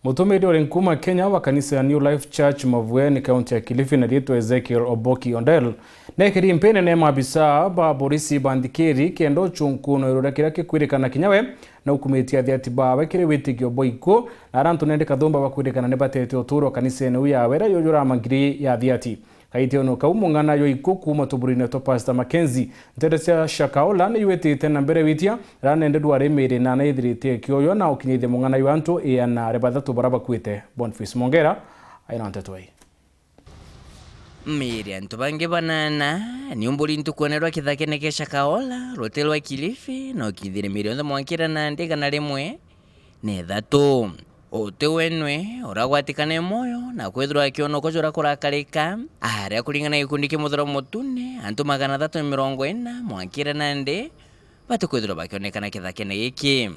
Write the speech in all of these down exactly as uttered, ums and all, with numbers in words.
Mutumiri uri nkuma Kenya wa kanisa ya New Life Church Mavueni, kaunti ya Kilifi, na riitwa Ezekiel Oboki Ondel, neekiri mpene ne maabisa ba borisi ba nthikiri kenda uchunkuno iroria kiria kikwirikana kinya we na ukumitie athiati bawe kiri witikio bwa iku, na ara antu nende kathumba bakwirikana ni batete uturo kanisene u yawe iria yujura mangiri ya athiati. Kaitiano kau mung'ana jwa iku kuuma tuburine twa Pastor Mackenzie, nteere cia Shakahola ni iwitite na mbere witia, ranende dwari miri na naithirite kioyo na ukinyithia mung'ana jwa antu iana aria bathatu baria bakwite. Boniface Mongera aina nteto ii. Miri antu bangi banana ni umburi ntuku ene rwa kithakene kia Shakahola, ruti rwa Kilifi, na ukithire miri yonthe mwankira na ndigana rimwe na ithatu. Uti wenwe uragwatikana mwoyo na kwithirwa akionokwa jura kurakarika, aria kuringana na gikundi kia Muthuro Mutune, antu magana athatu na mirongo ina mwankire nandi batikwithirwa bakionekana kithakene giki.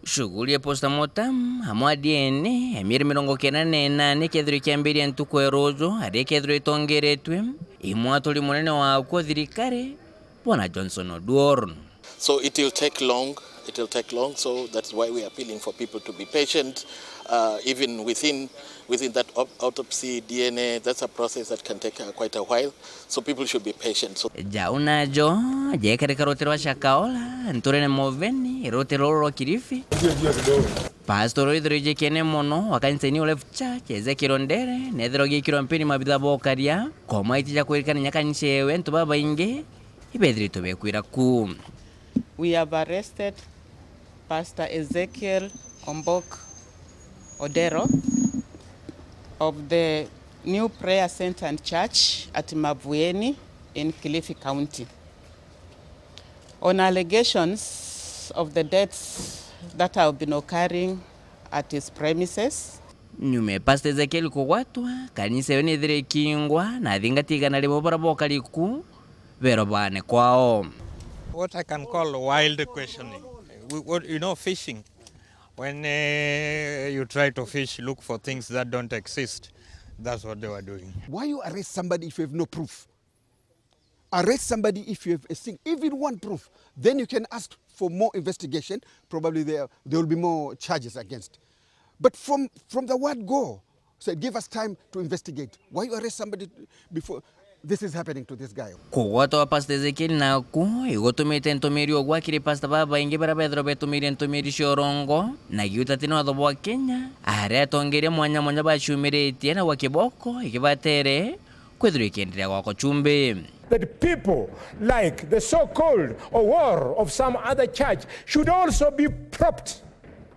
Shughuli ya postmortem amwe a D N A ya mieri mirongo kenda na inana ikethirwa ikiambiria ntuku ya ruju, aria ikethirwa itongeretwe i mwaturi munene wa akuu thirikari, Bwana Johnson Oduor. So it will take long, it will take long, so that's why we are appealing for people to be patient, uh, even within, within that au-, autopsy, D N A, that's a process that can take, uh, quite a while, so people should be patient. So Jau najo jekarika ruti rwa Shakahola, nturene Muveni, ruti ruru rwa Kilifi. Pastor ithirwa ijikene mono wa kanisa New Life Church, Ezekiel Ondere, nethirwa giikirwa mpini mabitha bokaria, komaitia ja kwirikania kanisa ewe antu babaingi ibethiritwe bekwira ku. We have arrested Pastor Ezekiel Ombok Odero of the New Prayer Centre and Church at Mavueni in Kilifi County on allegations of the deaths that have been occurring at his premises. Nyuma ya Pastor Ezekiel kugwatwa, kanisa iyo nithire ikingwa na athingati igana rimwe baria bokari ku berobane kwao. What I can call wild questioning. We, what, you know, fishing. When, eh, you try to fish, look for things that don't exist. That's what they were doing. Why you arrest somebody if you have no proof? Arrest somebody if you have a sing-, even one proof. Then you can ask for more investigation. Probably there, there will be more charges against. But from, from the word go, said, "Give us time to investigate." Why you arrest somebody before this is happening to this guy? Kugwatwa gwa Pastor Ezekiel naku igutumite ntumiri ugwa kiri pastor babaingi baria bethirwa betumirie ntumiri cia urongo, na giutati ni watho bwa Kenya, aria atongeria mwanya mwanya baciumiritie na gwa kiboko ikibatere kwithirwa ikienderea gwakwa chumbi. That people like the so-called Owor of some other church should also be propped.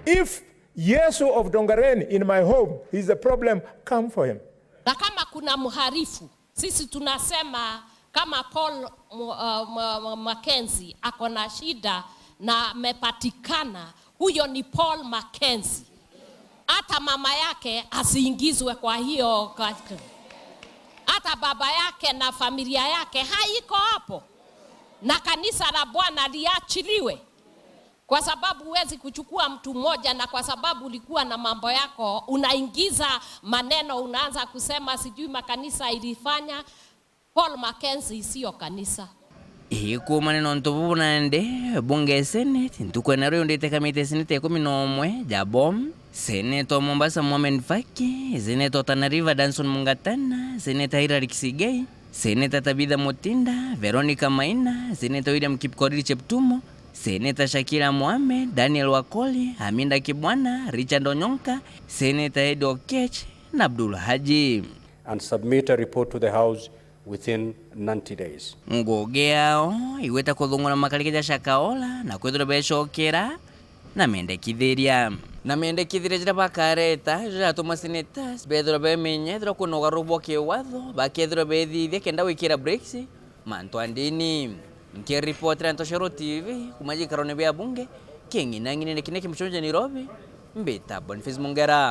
If Yesu of Dongareni in my home is the problem, come for him. Na kama kuna mhalifu, sisi tunasema kama Paul mu-, uh, ma-, ma-, Mackenzie ako na shida na amepatikana, huyo ni Paul Mackenzie. Hata mama yake asiingizwe kwa hiyo ka-, hata baba yake na familia yake haiko hapo, na kanisa la Bwana liachiliwe. Kwa sababu huwezi kuchukua mtu mmoja na kwa sababu ulikuwa na mambo yako, unaingiza maneno, unaanza kusema sijui makanisa ilifanya. Paul Mackenzie sio kanisa. Ii kuumania na untu bubu nandi, bunge ya Senate, ntuku ya naro yundite kamiti ya Senate ya ikumi na umwe, Jabom, Seneta wa Mombasa Mohamed Faki, Seneta wa Tana River Danson Mungatana, Seneta Hillary Kisigei, Seneta Tabitha Mutinda, Veronica Maina, Seneta William Kipkorir Cheptumo, Seneta Shakira Mohamed, Daniel Wakoli, Aminda Kibwana, Richard Onyonka, Seneta Ed Okech na Abdul Haji. And submit a report to the House within ninety days. Ngugi yao igwita kuthungura makarike ja Shakahola na kwithirwa becokera na mendekithiria. Na mendekithiria jaria bakareta, ijo jatuma senators bethirwa bemenya ethirwa kwina ugaruru bwa kiwatho, bakethirwa bethithia kenda gwikira brakes mantu a ndini. Nkiripotera Ntoshero T V kuma gikarone bia bunge, king'inang'inene kiria kimucunje Nairobi, mbita Boniface Mungera.